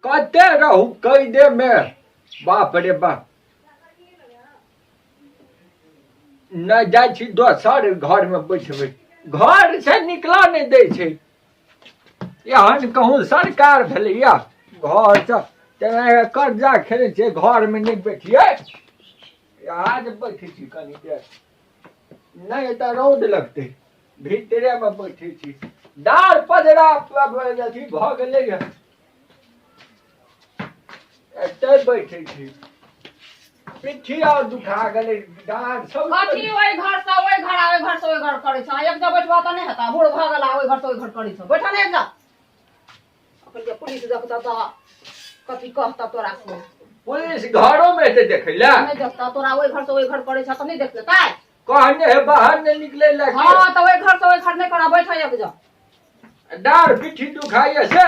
कते रहू कैदे में, बाप रे बाप। नहि जाइ छी दोसर घर में बैठबै, घर से निकला नहि दै छै। एहन कहूँ सरकार भेलैया? घर से तेना कर्जा खेने छियै, घर में नहि बैठियै, आज बैठै छी कनी देर, नहि तऽ रौद लगतै, भीतरे में बैठै छी। डार पजरा अथी भऽ गेलै, एतै बैठै छी, पिट्ठी और दुखा गेलै, डाँर सब। कथी ओहि घर से ओहि घर आ ओहि घर से ओहि घर करै छ? एक जगह बैठबा तऽ नहि हेतै, बूढ़ भऽ गेला, ओहि घर से ओहि घर करै छ। बैठा ने एक जगह। अखन जे पुलिस देखतऽ तऽ कथी कहतऽ तोरा से? पुलिस घरो में एतै देखै लए? नहि देखतऽ तोरा। ओहि घर से ओहि घर करै छ तऽ नहि देख लेतै? कहने है बाहर नहीं निकले लए। हँ, तऽ ओहि घर से ओहि घर नहि करा, बैठ एक जगह। डाँर पिट्ठी दुखाइए से।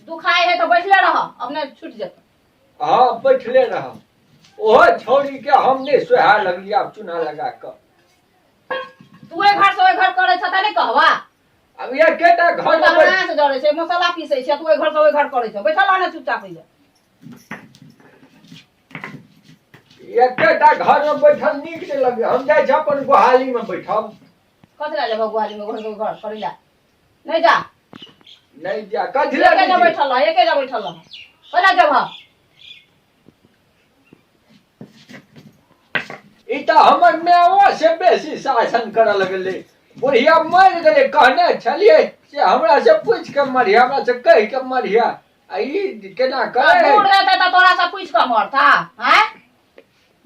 दुखाइ है तऽ बैठले रह, अपने छुटि जेतौ। हाँ, बैठले रह। ओहो छौड़ी के हम नहीं सोहा लगली आब चूना लगा कऽ। तू ओहि घर से ओहि घर करै छ तऽ नहि कहबा? अब एकेटा घर में बैठ- हमरा से डरै छै, मसाला पीसै छै, तू ओहि घर से ओहि घर करै छ। बैठल रह ने चुपचाप होइए। एकेटा घर में बैठल नीक नहीं लगे, हम जाइ छी अपन गोहाली में बैठब। कथी लए जेबह गोहाली में? घर से घर करै लए नहि जा। नहीं जा, कथी लए एके नहि जगह जी? बैठल रह, एके जगह बैठल रह। कथी लए जेबह? ई तऽ हमर मायो से बेसी शासन करऽ लगलै। बुढ़िया मरि गेलै, कहने छलियै से हमरा से पूछि के मरिया, हमरा से कहि के मरिया, आ ई केना करे? बूढ़ हेतै तऽ तोरा से पूछि कऽ मरता? आँय,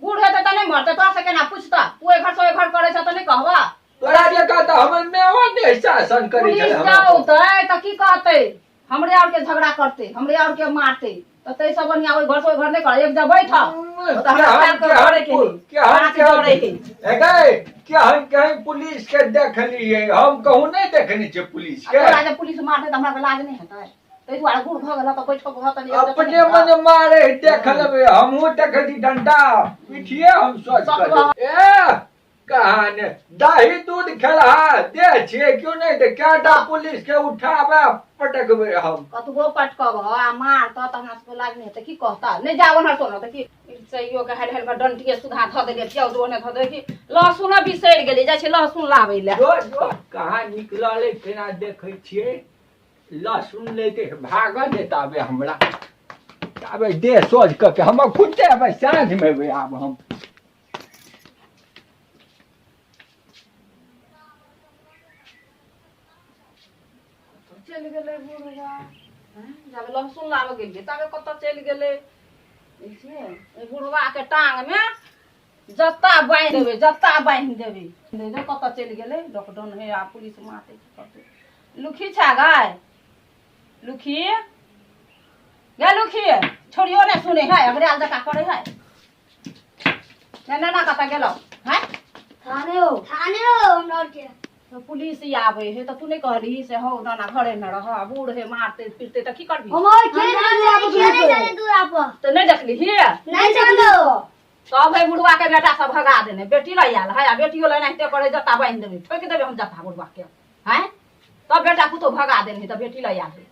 बूढ़ हेतै तऽ नहि मरतै? तोरा से केना पूछता? तू ओहि घर से ओहि घर करै छ तऽ नहि कहबा? तोरा जकाँ तऽ हमर मायो नहि शासन करै पुलिस छलै हमरा पर। जाउतै तऽ की कहतै? हमरे और के झगड़ा करतै, हमरे और के मारतै। तऽ ताहि से बढ़िआँ ओहि घर से ओहि घर नहि कर, एक जगह बैठ। तऽ हमरा केहन खायल के डरे के केहन हइ। केहन हमरा से डरे हइ। केहन हे केहन केहन पुलिस के देखलियै हम, कहूँ नहि देखने छियै पुलिस आ के। तोरा जे पुलिस मारतै तऽ हमरा के लाज नहि हेतै? ताहि दुआरे बूढ़ भऽ गेल तऽ बैठो भऽ तनी एक जगह। अपने मने मारे, देख लेबै हमहूँ, देखै छी डंडा पिठिए हम सोच कर। ए कहाँ ने दही दूध खेलहा दे छियै क्यों नहि तऽ कएटा पुलिस के उठाबै पटकबै हम। कतबो पटकब आ मारतऽ तऽ हमरा सबके लाज नहि हेतै? की कहता? नहि जा ओन्हर सोनर तऽ की मिरचाइयो के हालि हालि कऽ डंटिए सुधा धऽ देलियै, प्याज ओने धऽ देलियै कि लहसुन बिसरि गेलियै। जाइ छियै लहसुन लाबै लए। जो जो, कहाँ निकलल केना देखै छियै। लहसुन लेते भागऽ देत आबे हमरा, आबे देह सोझ कऽ के हम खुदे अबै, साँझमे एबै आब हम। चलि गेलै बुढ़वा। जाबे लहसुन लाबऽ गेलियै ताबे कतऽ चलि गेलै? ओहि बुढ़वाके टांगमे जत्ता बान्हि देबै, जत्ता बान्हि देबै। कतऽ चलि गेलै? लॉकडाउन है आ पुलिस मारतै, की करतै? लुखी छै गाय? लुखी गे, लुखी! छोड़ियो नहि सुनै है, अगड़ायल जकाँ करै है। ने नाना कतऽ गेलौ हैं? थाने हो, थाने हो हमरा के। तो पुलिस आबै है तऽ तू नहि कहलही से हौ नाना घरे मे रह, बूढ़ है, मारते पीटते तऽ की करबी? हम और खेले खेले चले दूरा पर। तऽ नहि देखलिही? नहीं देखलो। सब है बुढ़वा के बेटा सब भगा देने, बेटी लऽ आयल है आ बेटियो लऽ एनाहिते करे। जत्ता बान्हि देबै, ठोकि देबै हम जत्ता बुढ़वा के। हैं, तब बेटा पुतोह भगा देने तऽ बेटी लऽ आयल है।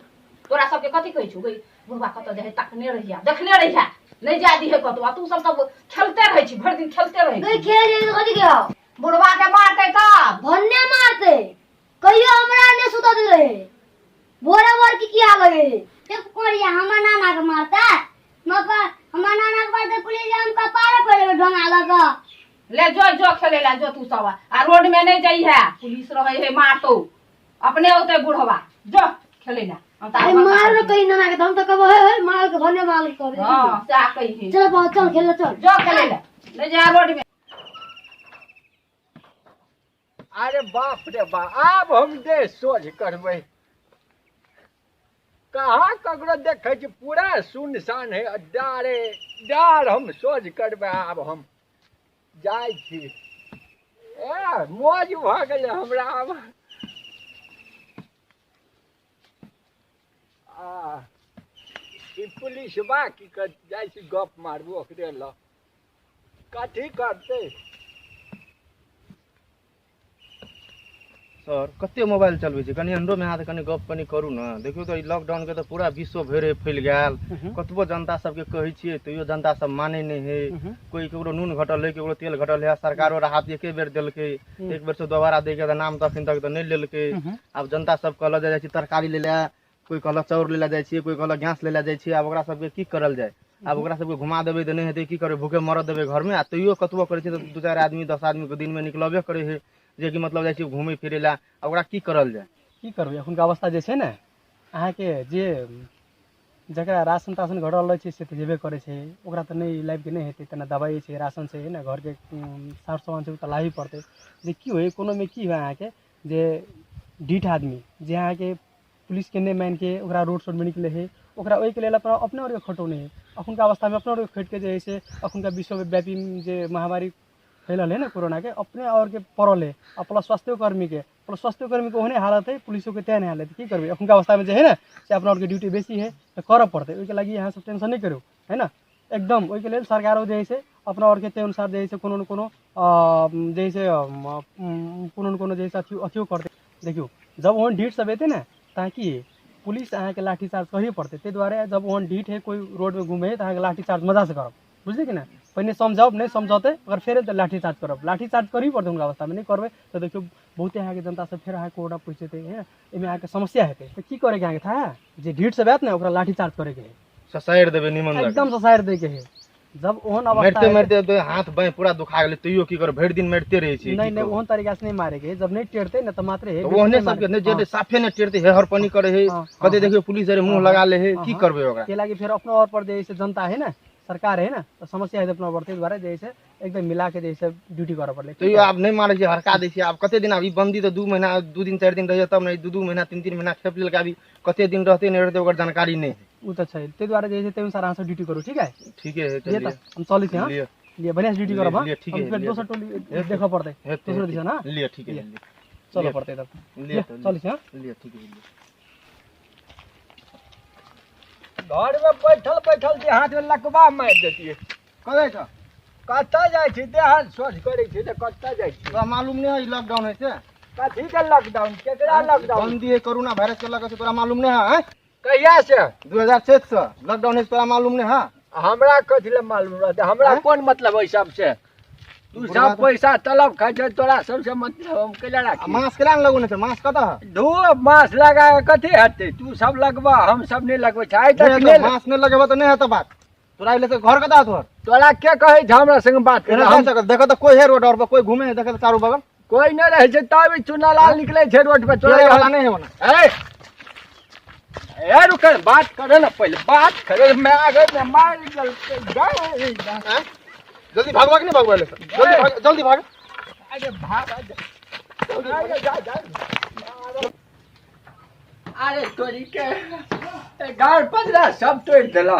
तोरा सबके कथी कहै छौ गै? बुढ़वा कतऽ जाइ तकने रहिया, देखने रहिया, नहि जाय दिहे कतौ। आ तू सब तऽ खेलते रहै छी, भरि दिन खेलते रहै गई छी। खेल जे कथी के हो? बुढ़वा के मारतै तब भन्ने मारते। कहियो हमरा नहीं सुतत रहे, भोरे भोर की किया लगे। चुप कोरिया, हमर नाना के मारता मगर हमर नाना के मारते पुलिस, हम कपारे पर ढोंगा लगा। ले जो, जो खेले ला जो तू सब। आ रोड में नहीं जाइ है, पुलिस रहे है, मारतौ, अपने औते बुढ़वा। जो खेले ला, हम तऽ अरे आब मार न कहीं नाना के, हम तो कब है है मार के भन्ने मार के कर। हाँ, सएह कही। चल बाबा, चल खेल चल। जो खेले ला, नहीं जा रोड में। अरे बाप रे बाप, आब हम देह सोझ करबै। कहाँ ककरो देखै छी, पूरा सुनसान है। डारे डार हम सोझ करबै। आब हम जाइ छी। ए मौज भऽ गेलै हमरा आब। आ ई पुलिसबा की कर? जाइ छी गप मारबू ओकरे लग, कथी करतै? सर कते मोबाइल चलबै छै कनि हमरोमे अहाँ कनि गप कनि करू ने। देखियौ तऽ ई लॉकडाउनके तऽ पूरा विश्व भरि फैल गेल, कतबो जनता सबके कहै छियै तैयो जनता सब मानै नहि है। कोइ ककरो नून घटल है, ककरो तेल घटल है, सरकारो राहत एके बेर देलकै, एक बेर से दोबारा दैके तऽ नाम तऽ अखन तक तऽ नहि लेलकै। आब जनता सब कहलक जाइ छी तरकारी लै लए, कोइ कहलक चाउर लै लए जाइ छियै, कोइ कहलक गैस लै लए जाइ छियै। आब ओकरा सबके की करल जाय? आब ओकरा सबके घुमा देबै तऽ नहि हेतै, की करबै, भूखे मरऽ देबै घरमे? आ तैयो कतबो करै छियै तऽ दू चारि आदमी 10 आदमीके दिनमे निकलबे करै है, जेकि मतलब जाइ छियै घुमै फिरै लए। आ ओकरा की करल जाय? की करबै, एखुनका अवस्था जे छै ने अहाँके, जे जकरा राशन ताशन घटल रहै छै से तऽ जेबे करै छै, ओकरा तऽ नहि लाबिके नहि हेतै। तेना दबाइ छै, राशन छै ने, घरके सार सामान छै, ओ तऽ लाबही पड़तै। जे की होइ कोनोमे की होइ अहाँके, जे ढीठ आदमी जे अहाँके पुलिसके नहि मानिके ओकरा रोड सोडमे निकलै हइ, ओकरा ओहिके लेल अपना अपने आओरके खटौने हइ। एखुनका अवस्थामे अपना आओरके खटिके जे हइ से एखुनका विश्वव्यापी जे महामारी फैलल हइ ने कोरोनाके, अपने आओरके पड़ल हइ। आ प्लस स्वास्थ्योकर्मीके, प्लस स्वास्थ्योकर्मीके ओहने हालत हइ, पुलिसोके तेहन हालत हइ। की करबै, एखुनका अवस्थामे जे हइ ने से अपना आओरके ड्यूटी बेसी हइ तऽ करऽ पड़तै। ओहिके लागि अहाँ सब टेंशन नहि करू, है ने एकदम। ओहिके लेल सरकारो जे हइ से अपना आओरके ताहि अनुसार जे हइ से कोनो ने कोनो जे हइ से कोनो ने कोनो जे हइ से अथियो अथियो करतै। देखियौ, जब ओहन ढीठ सब एतै ने ताकि पुलिस अहाँके लाठीचार्ज करहे पड़तै। ताहि दुआरे जब ओहन ढीठ हइ कोइ रोडमे घुमै हइ तऽ अहाँके लाठीचार्ज मजासँ करब, बुझलियै कि नहि? पहिने समझाउ, नहि समझौतै अगर फेर तऽ लाठीचार्ज करब, लाठीचार्ज करही पड़तै हुनका अवस्थामे। नहि करबै तऽ देखियौ बहुते अहाँके जनता सब फेर अहाँके कोर्ट पहुँच जेतै, है एहिमे अहाँके समस्या हेतै। तऽ की करैके अहाँके थाह है, जे ढीठ सब आयत ने ओकरा लाठीचार्ज करैके है, ससारि देबै निमन जकाँ। एकदम ससारि दैके है। जब ओहन अवस्था मारिते मारिते तऽ हाथ बाँहि पूरा दुखा गेलै, तैयो की करब, भरि दिन मारिते रहै छी। नहि नहि, ओहन तरीका से नहि मारे के, जब नहि टेरतै ने तऽ मात्रे है। तऽ ओहने सबके नहि जे साफे नहि टेरतै, हे हरपनी करै है, कते देखियौ पुलिस अरे मुँह लगा ले है, की करबै ओकरा? के लागि फेर अपनो और पर जे है से जनता है ने, सरकार है ने, तऽ समस्या है अपना बढ़ते द्वारे जे है से एकदम मिला के जे है से ड्यूटी करऽ पड़लै। तैयो आब नहि मारै छियै, हरका दै छियै। आब कते दिन आब ई बन्दी तऽ 2 महीना 2 दिन 4 दिन रहैए तब ने, 2-2 महीना 3-3 महीना खेप लेलकै, अभी कते दिन रहतै नहि रहतै ओकर जानकारी नहि है। ओ तऽ छै, ताहि दुआरे जे है से ताहि अनुसार अहाँ सब ड्यूटी करू, ठीक है? ठीके है, लिए तऽ हम चलै छी। हाँ लिअ, लिअ, बढ़िआँ से ड्यूटी करब। हाँ लिअ, ठीक है, हम फेर लिअ। दोसर टोली देखऽ पड़तै, हेतै, दोसर दिशा ना लिअ, ठीक है, लिअ। लिअ, चलऽ पड़तै तब। लिअ, तऽ चलै छी। हाँ लिअ, ठीक है, लिअ। घरमे बैठल बैठल देह हाथमे लकवा मारि देतियै। कतऽ जाइ छह? कतऽ जाइ छी? देह हाथ स्वच्छ करै छी तऽ कतऽ जाइ छी? तोरा मालूम नहि है ई लॉकडाउन है से? कथी के लॉकडाउन? केकरा लॉकडाउन? बंदी है कोरोना वायरस के लगा से, तोरा मालूम नहीं है? कहिया से? 2007 से लॉकडाउन है, तोरा मालूम नहीं है? हमरा कथी लए मालूम रहतै? हमरा कोन मतलब एहि सबसे? तू सब पैसा तलब खाइ छै, तोरा सबसे मतलब हम कैला राखी? मास्क केना लगौने छै? मास्क कतऽ है? धू, मास्क लगा के कथी हेतै? तू सब लगबा, हम सब नहि लगबै छै आइ तक। नहि, मास्क नहि लगेबा तऽ नहि हेतै बात। तोरा एले से घर कतऽ है तोहर? तोरा के कहै छै हमरा संग बात केना करे? जा सकत? देखऽ तऽ कोइ है रोड और पर? कोइ घूमे है? देखऽ तऽ चारू बगल कोइ नहि रहै छै तब ई चुना लाल निकलै छै रोड पर। तोरा तोरा वाला नहि है ओना। ए ए, रुक, बात करे ना पहले, बात करे। मैं आगे में मार देलकै। आँय? जल्दी भागवा कि नहि भागवा एले से? जल्दी भाग, जल्दी भाग। अरे भाग, अरे जा जा। अरे तोरी के गाड़ पजरा सब तोड़ि देला।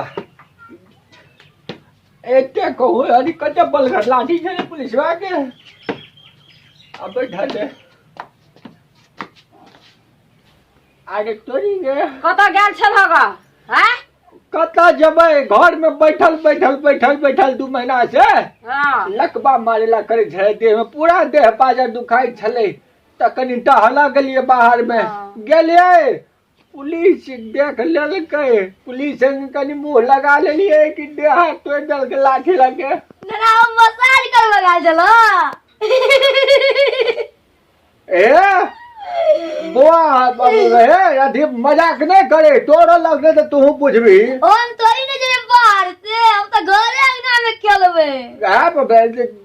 एते कहू, अरे कते बलगर लाठी छै रे पुलिसवा के। अब बैठल है। अरे तोरी गे। कतऽ गेल छलह ग? हैं? कतऽ जेबै, घर में बैठल बैठल बैठल बैठल 2 महीना से हँ लकबा मारेला करै छलै, देह में पूरा देह पाजर दुखाइ छलै तऽ कनि टहलऽ गेलियै बाहर में। हँ। गेलियै, पुलिस देख लेलकै, पुलिस संग कनि मुँह लगा लेलियै कि देह हाथ तोड़ि देलकै लाठी लगे। नाना, हम मसाज करबऽ गेल छलहुँ। ए बौआ, हे अथी मजाक नहि करे, तोरो लगतै तऽ तूहू बुझबी। हम थोड़ी ने जेबै बाहर से, हम तऽ घरे अंगना में खेलबै। हाँ,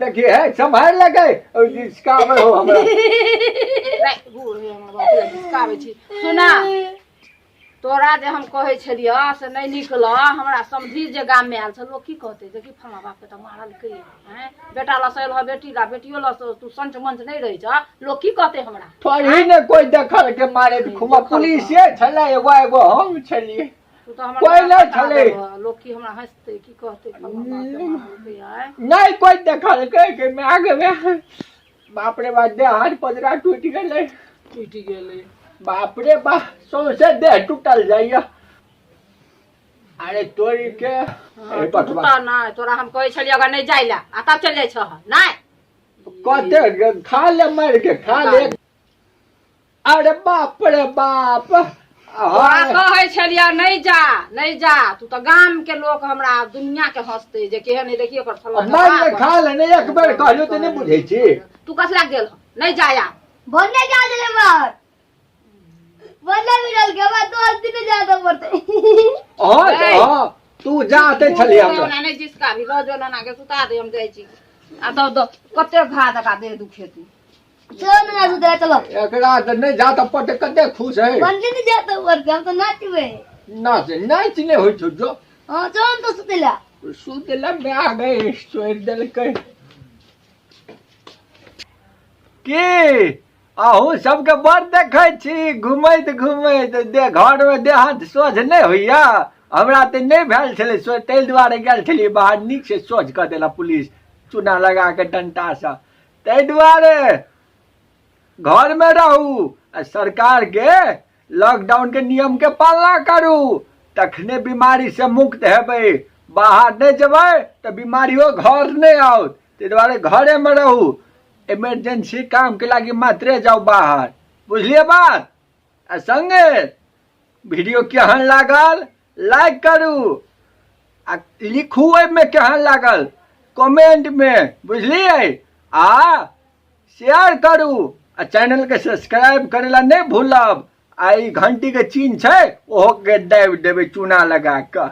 देखिए है, सम्हार लगे जिसका हो हमरा। रे, बूढ़ हे हमर बाप रे, घिसकाबै छी। सुना, तोरा जे हम कहै छलियह से नहि निकल। हमरा समझी जे गाममे आयल छल, लोक की कहतै जे कि फलाँ बापके तऽ मारलकै। आँय, बेटा लसैल ह, बेटी ला, बेटियो लस, तू संच मंच नहि रहै छह, लोक की कहतै हमरा? थोड़ी ने कोई देखल के मारे खुमा, पुलिसे छलै एगो, एगो हम छलियै। तू तऽ हमर कोइ नहि बता छलै। देबह, लोक की हमरा हँसतै, की कहतै फलाँ बापके मारलकै? आँय, नहि कोई देखलकै के माय गे माय। बाप रे बाप, देह हाथ पजरा टूटि गेलै। टूटि गेलै। बाप रे बाप, सौंसे देह टूटल जाइया। अरे तोरी के हँ, ए बटवा। टूटतऽ नहि। तोरा हम कहै छलियै अगर नहि जाइ लए आ तब चलि जाइ छह नहि। कते खा ले, मारि के खा ले। अरे बाप रे बाप। तोरा हाँ। कहै छलियै नहि जा नहि जा, तू तऽ गाम के लोक हमरा दुनिया के हंसते जे केहन है, देखिए ओकर फलाना मारि बाप। खा ले, एक बेर कहलियो तऽ नहि बुझै छी। तू कथी लए गेल? नहि जा आब। भन्ने जा देले बाहर भन्ने मिलल के बाद 2 दिन ज्यादा पड़ते। हाँ। ei। हाँ, तू जाते छलियै हमरा। ओना नहि जिसका भी लऽ जो, नाना के सुता दे, हम जाइ छी। आ दऽ दऽ कते घा दका देह दुखेतै। चलो ना सुतरा चलो। एकरा तऽ नहि जा तऽ पट कते खुश है। भन्ने नहीं जाता पड़ते, हम तो नाचबे। नाच नाच नहि होइ छौ जो। हां, चलो तो सुतेला। सुतला में आ गए, छोड़ि देलकै। की अहूँ सबके बड़ देखै छी घुमैत घुमैत दे घरमे देह हाथ सोझ नहि होइया? हमरा तऽ नहि भेल छलै सोझ, ताहि दुआरे गेल छलियै बाहर। नीक से सोझ कऽ देला पुलिस चूना लगा कऽ डंटासँ। ताहि दुआरे घरमे रहू आ सरकारके लॉकडाउनके नियमके पालना करू, तखने बीमारीसँ मुक्त हेबै। बाहर नहि जेबै तऽ बीमारियो घर नहि आओत। ताहि दुआरे घरेमे रहू, इमरजेंसी कामके लागि मात्रे जाउ बाहर। बुझलियै बात? आ संगे वीडियो केहन लागल लाइक करू आ लिखू ओहिमे केहन लागल कमेंटमे, बुझलियै? आ शेयर करू आ चैनलके सब्सक्राइब करै ला नहि भूलब। आ ई घंटीके चिन्ह छै, ओहो के दाबि देबै चूना लगा कऽ।